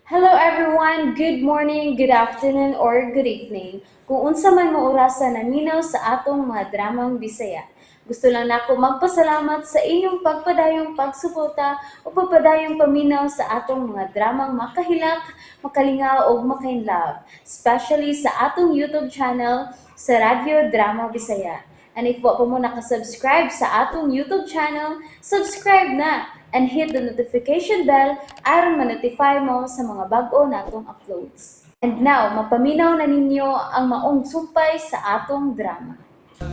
Hello everyone! Good morning, good afternoon, or good evening. Kung unsa man mo orasa naminaw sa atong mga dramang Bisaya. Gusto lang nako magpasalamat sa inyong pagpadayong pagsuporta o pagpadayong paminaw sa atong mga dramang makahilak, makalingaw ug makainlove, especially sa atong YouTube channel sa Radyo Drama Bisaya. And if wa pa mo nakasubscribe sa atong YouTube channel, subscribe na and hit the notification bell aron ma-notify mo sa mga bag-o natong uploads. And now, mapaminaw na ninyo ang maong sumpay sa atong drama.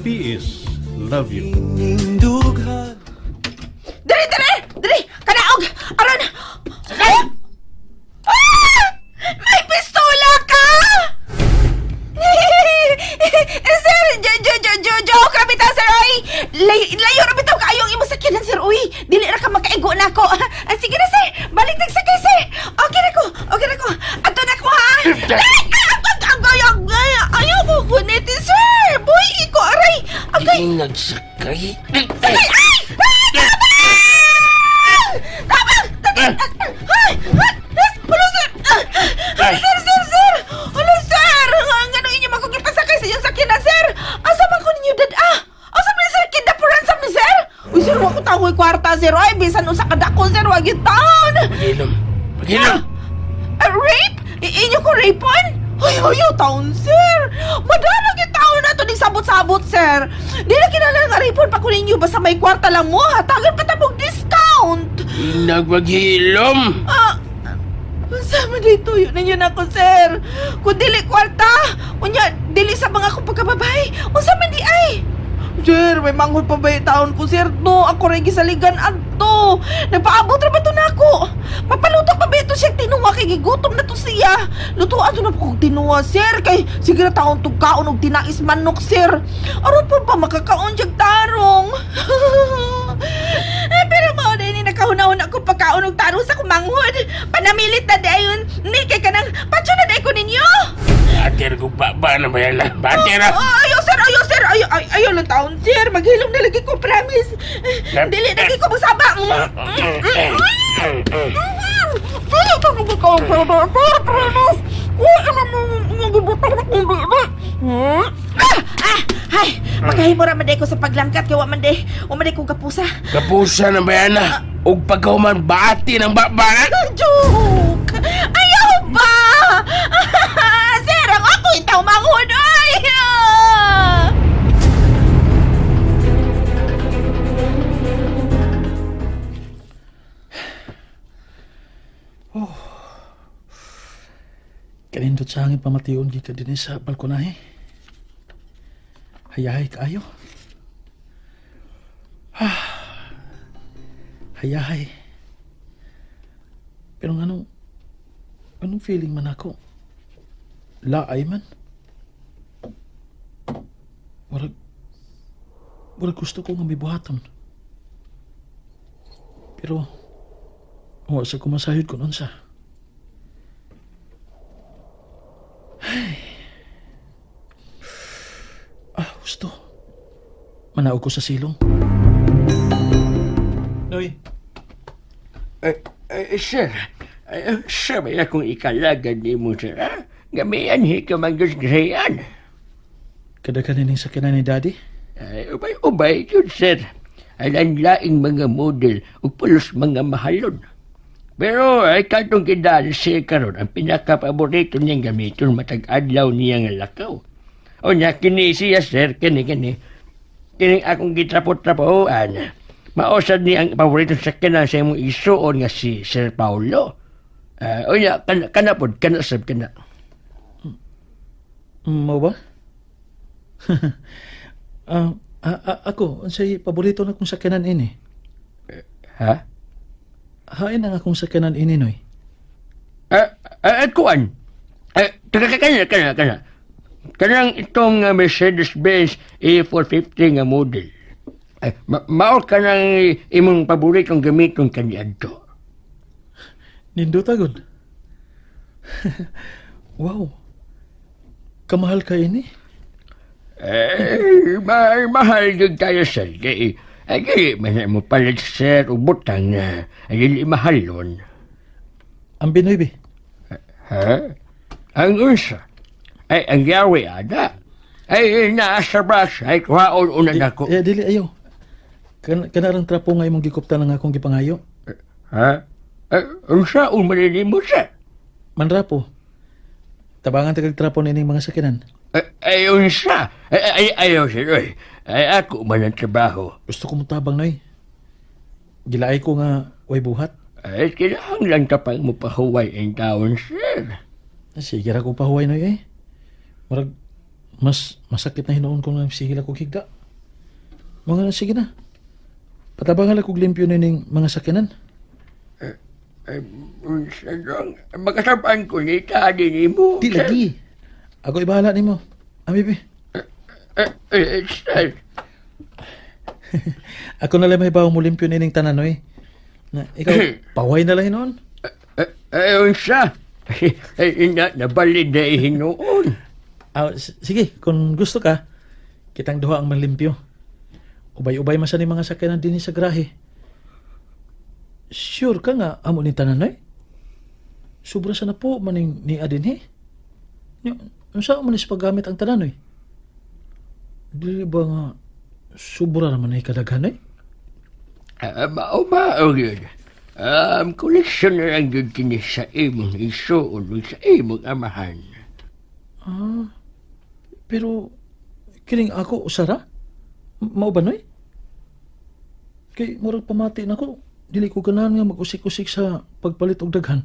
PS Love you. Dali, dali! Dali! Kanaog! Aron! Ay! Ah! May pistola ka! Sir, jo jo jo jo joke ra bitaw, sir, oy. Layo ra bitaw kaayo ang imong sakyanan, sir, uy. Dili ra ka makaigo nako. Ah, sige na, sir. Balik nag sakay, sir. Okay ra ko. Okay ra ko. Adto na ko, ha. Ay, ay, ay, ay, ay, ayaw ko gunit, sir. Boy, iko aray. Agay. Nagsakay. Ay! Ay! Ay! Tabang! Tabang! Ay! Ay! Hala, sir! Ay! Sir, sir, sir! Hala, sir! Nga nung inyo makukipasakay sa inyong sakyanan, sir! Asa man ko ninyo dad ah? Asa man sir? Kidnapuran sa mi, sir? Uy, sir, wa ko tahoy kwarta, sir. Ay, bisan usa ka dako, sir. Wag yung taon! Pagilom. Pagilom. Ah, rape? Inyo ko rapeon? Ay, ayaw taon, sir! Madalag yung taon na to ni sabot-sabot, sir! Di na kinala nga rapeon pa ko ninyo basta may kwarta lang mo, hatagan pa tabog discount! Nagpaghilom. Ah, unsa man dito yun ninyo na ko, sir? Kung dili kwarta, unya, dili sa mga akong pagkababay, unsa man di ay? Sir, may manghod pa ba yung taon ko, sir? No, ako rin gisaligan adto. Nagpaabot ra ba to nako? Mapaluto pa ba ito siya tinuwa kay gigutom na to siya? Lutuan to na po kong tinuwa, sir. Kay sige na taon tong kaon og tinais manok, sir. Aron po pa makakaon siyang tarong. Eh, pero mao na ni nakahuna-huna ko pagkaon og tarong sa kumanghod. Panamilit na dayon. Ni kay kanang patyo na day ko ninyo. Bater ko baba na ba yan? Bater na. Oh, ayaw sir, ayaw sir, ayaw, ay, ayaw lang taon sir. Maghilom na lagi ko, promise. Dili lagi ko magsaba. Dili ka nag ikaw sir, promise. Kuha na mo yung gibutang na kung dili. Ah, ah, ay, makahimo ra man day ko sa paglangkat kay wa man day, wa man day ko kapusa. Kapusa na ba yan? Ug pagkahuman bati ng baba na. Joke! Ayaw ba? Sir, ang ako itaw manghod, ay! Kanindot sa hangin pamation gikan dinhi sa balkonahe. Hayahay kaayo. Ah. Hayahay. Pero anong anong feeling man ako? Laay man. Murag murag gusto ko nga may buhaton. Pero wa sa kumasayod ko nun sa. Ah, gusto. Manaog ko sa silong. Noy, Eh, eh, sir, eh, sabi na kung ikalagad ni mo, sir, ha? Gamian, hi ka magdusgrayan. kadaghan nining sakyanan ni Daddy. Ay, ubay-ubay yun, sir. Alan laing mga model ug pulos mga mahalon. Pero ay katong kidal siya karon ang pinakapaborito niyang gamiton matag adlaw niya nga lakaw. O niya kini siya sir kini kini. Kini akong gitrapot-trapoan. Maosad ni ang paborito sa sakyanan sa imong isuon nga si Sir Paulo. Uh, o niya kana kana pod kana sab kana. Mo ba? Ah, ako, unsay paborito na kong sakyanan ini. Ha? Hain ang akong sakyanan ini, Noy. Eh, eh, kuan. Eh, teka, kana, kana, kana. Kanang itong Mercedes-Benz A450 nga model. Eh, mao ka ng imong paboritong gamiton kaniadto. Nindot agad. Wow. Kamahal ka ini. Eh, mahal, mahal yun tayo sa di. Ay, dili man na mo palit sir o butang na. Ay, dili mahalon. Ang Binoy, be. Ha? Ang unsa? Ay, ang yawi, ada. Ay, naa sa brush. Ay, kuhaon una nako. Eh, dili ayaw. Kanarang trapo nga imong gikuptan ang akong gipangayo. Ha? Ay, unsa umanini mo sa? Manrapo. Tabangan ta kag trapo nining mga sakyanan. Ay, ay, unsa? Ay, ay, ayaw, sir. Ay, ay, ako man ang trabaho. Gusto ko mong tabang, Noy. Gilaay ko nga way buhat. Ay, kinahanglan ka pang mupahuway ang taon, sir. Sige ra ko pahuway, Noy, eh. Murag, mas masakit na hinuon ko nga sige lang kog higda. Mga sige na. Patabangan lang kog limpyo nining mga sakyanan. Ay, unsa dong? Makasabaan ko ni tadi ni mo. Di lagi. Ako ibahala nimo. Ah, baby. Ay, ay, sir. Ako na lang may mo limpyo nining tanan, Noy. Na, ikaw, pahuway na lang hinuon. Ay, ay, unsa? Ay, ay, nabalid na hinuon. Ah, sige, kung gusto ka, kitang duha ang manlimpyo. Ubay-ubay man sa ni mga sakyanan dinhi sa grahe. Sure ka nga amo ni tanan eh? Sobra sa na po maning ni adinhi. Nya, unsa man is paggamit ang tanan oy? Dili ba nga sobra naman ay kadaghan eh? Ah, mao-mao yun. Koleksyon na lang yun kini sa imong isuon ug sa imong amahan. Ah, pero kining ako usara? Mao ba noy? Kay murag pamati nako, dili ko ganahan nga mag-usik-usik sa pagpalit og daghan.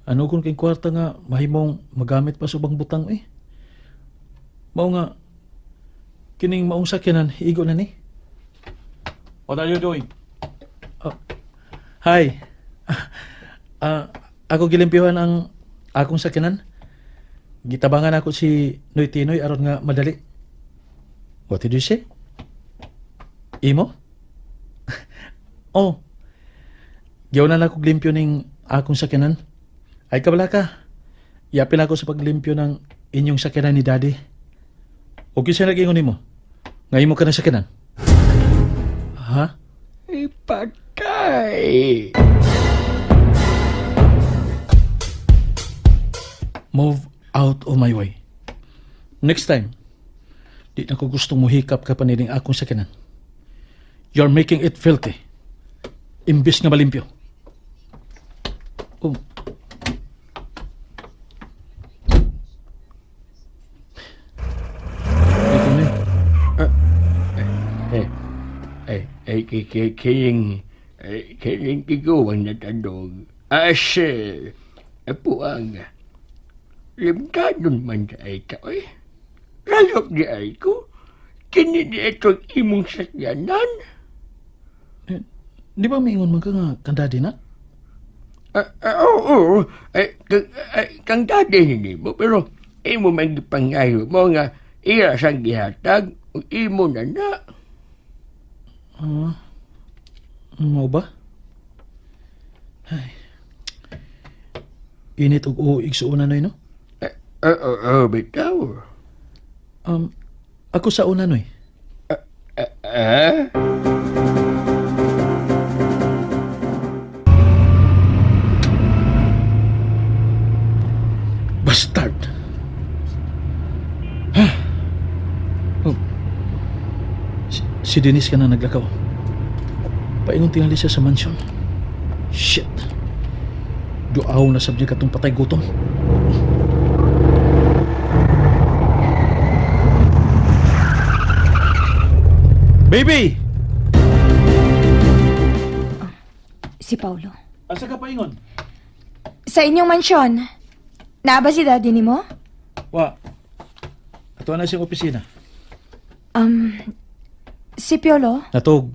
Ano kung kay kwarta nga mahimong magamit pa sa ubang butang eh. Mao nga kining maong sakyanan igo na ni. What are you doing? Oh. Hi. Ah, ako gilimpyuhan ang akong sakyanan. Gitabangan ako si Noy Tinoy aron nga madali. What did you say? Imo? Oh. Giyaw na ako limpyo ning akong sakyanan. Ay kabala ka. Yapil ako sa paglimpyo ng inyong sakyanan ni Daddy. O kinsa nag-ingon nimo? Nga imo ka na sakyanan? Ha? Ay, patay! Move out of my way. Next time, di na ko gustong muhikap ka pa nining akong sakyanan. You're making it filthy. Imbis nga malimpyo. Oh. Ito na eh. Eh, ay, ay, kining, ay, kining tiguang natandog. Ase, puang, limtadon man sa ay ka, oy. Lalok di ay ko, kini di itong imong sakyanan. Eh, di ba maingon man ka nga kandadi na? Ah, ah, oo, ay, ay, kang dati hindi mo, pero imo man gipangayo mo nga ira sang gihatag, ug imo na na. Ah, mao ba? Ay. Init og uig sa una noy, no? Eh, oo, oo, bitaw. Ako sa una noy. Eh, eh? Bastard! Ha? Oh. Si Denise ka na naglakaw. Paingon tingali siya sa mansion. Shit! Duaw na sab niya katong patay gutom. Baby! Si Paulo. Asa ka paingon? Sa inyong mansyon, naa ba si daddy ni mo? Wa. Ato na siyang opisina. Si Piolo? Natog.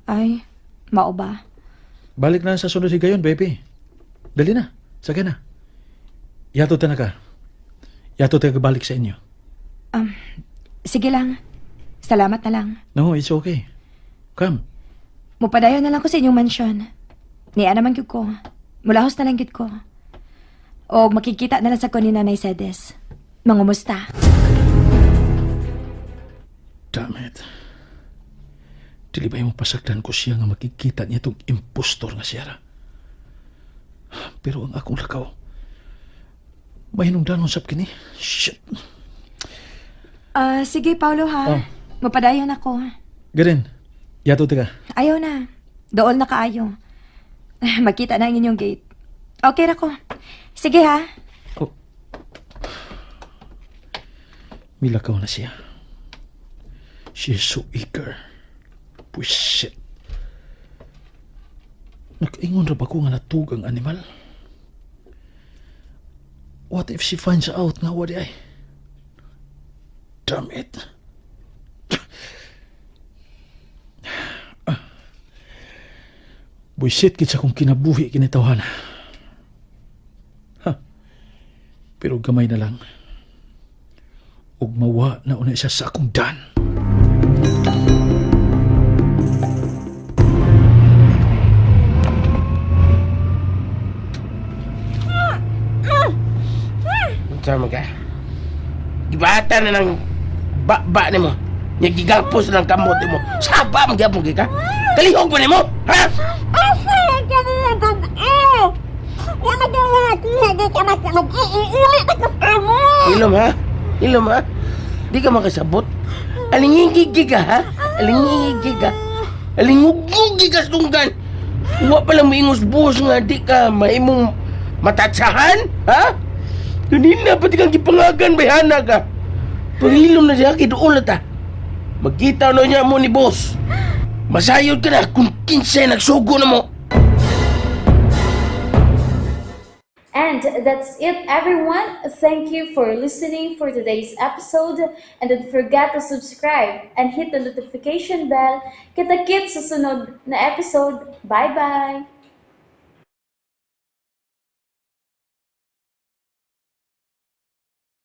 Ay, mao ba? Balik na sa sunod higayon, baby. Dali na. Sige na. Yato ta na ka. Yato ta balik sa inyo. Sige lang. Salamat na lang. No, it's okay. Come. Mupadayon na lang ko sa inyong mansyon. Niya naman gyud ko. Mulahos na lang gyud ko. O makikita na lang sa ko ni Nanay Sedes. Mangumusta. Damn it. Dili ba yung pasagdan ko siya nga makikita niya itong impostor nga siyara? Pero ang akong lakaw, Mahinungdanon sab kini. Shit. Ah, sige, Paulo ha. Oh. Mapadayon ako. Garin, yato ka. Ayaw na. Dool na kaayo. Magkita na ang inyong gate. Okay ra ko. Sige ha. Oh. Milakaw na siya. She is so eager. Bullshit. Nakaingon ra ba ko nga natug ang animal? What if she finds out nga wadi ay? Damn it. Bullshit kit sa kong kinabuhi kinitawhan. Pero gamay na lang. Ug mawa na una siya sa akong dan. Unsa man ka? Gibata na ng ba nimo. Nya gigapos ng kamot nimo. Saba man gyapon kay ka. Kalihog pa nimo, ha? Asa ka mo gabi? Wala ko makakuha ko anak ko nag-iuli na ko sa imo. Ilom ha? Ilom ha? Di ka makasabot. Alingigig ka ha? Alingigig ka. Alingugug ka sunggan. Wa pa lang moingos buhos nga di ka maimong matatsahan, ha? Kanina pati kang gipangagan bayhana ka. Pangilom na siya kiduol na ta. Magkita na niya mo ni boss. Masayod ka na kung kinsay nagsugo na mo. And that's it, everyone. Thank you for listening for today's episode. And don't forget to subscribe and hit the notification bell. Kita-kits sa sunod na episode. Bye-bye!